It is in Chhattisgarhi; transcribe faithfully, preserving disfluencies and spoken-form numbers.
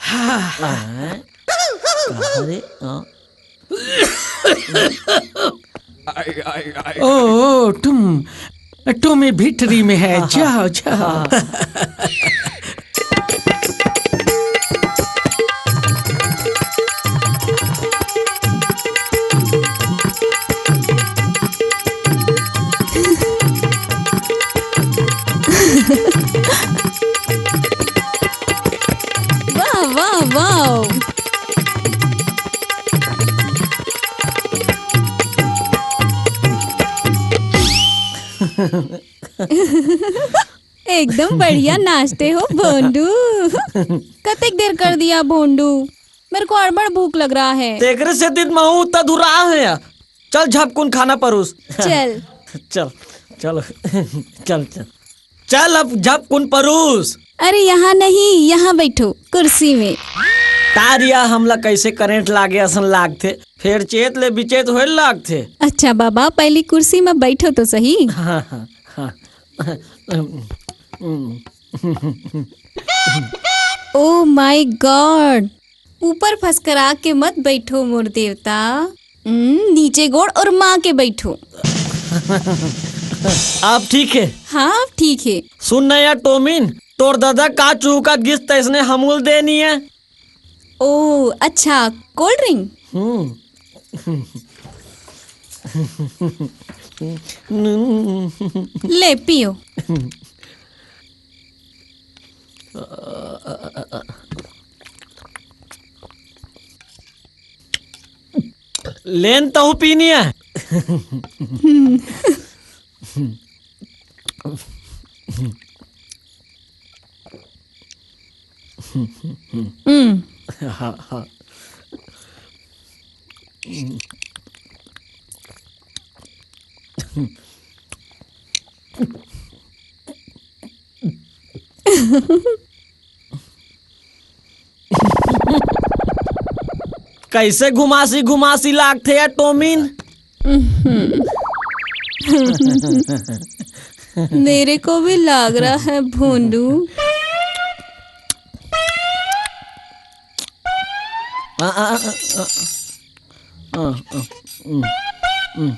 हाँ। अरे, हाँ। ओ, ओ, टुम, टुमी भितरी में है, हाँ, हाँ। जाओ, जाओ। हाँ। वाह, वाह, वाह। एकदम बढ़िया नाचते हो भोंडू। कतेक देर कर दिया भोंडू, मेरे को अड़बड़ भूख लग रहा है। तेकरे सेती त महू उत्ता धुरा है। चल झपकुन खाना परूस। चल। चल, चल, चल, चल। चल अब झपकुन परूस। अरे यहाँ नहीं, यहाँ बैठो कुर्सी में। तारिया हमला कैसे करंट लागे असन लागथे, फेर चेत ले बिचेत होए लागथे। अच्छा बाबा, पहली कुर्सी में बैठो तो सही। हाँ, हाँ, हाँ। Oh my God, ऊपर फसकरा के मत बैठो मोर देवता। हम्म, नीचे गोड़ और माँ के बैठो। अब ठीक है? हाँ, अब ठीक है। सुन ना यार टोमिन, तोर दादा का चुहका गिस तैसने हमूल देनी है। ओ अच्छा, कोल्ड ड्रिंक। हम्म। ले पियो। लेन तहु पीनी है। हम्म। हाँ, हाँ। कैसे घुमासी घुमासी लागथे या टोमिन? मेरे को भी लाग रहा है भोंडू। आ, आ, आ, आ, आ, आ, हम्म, हम्म।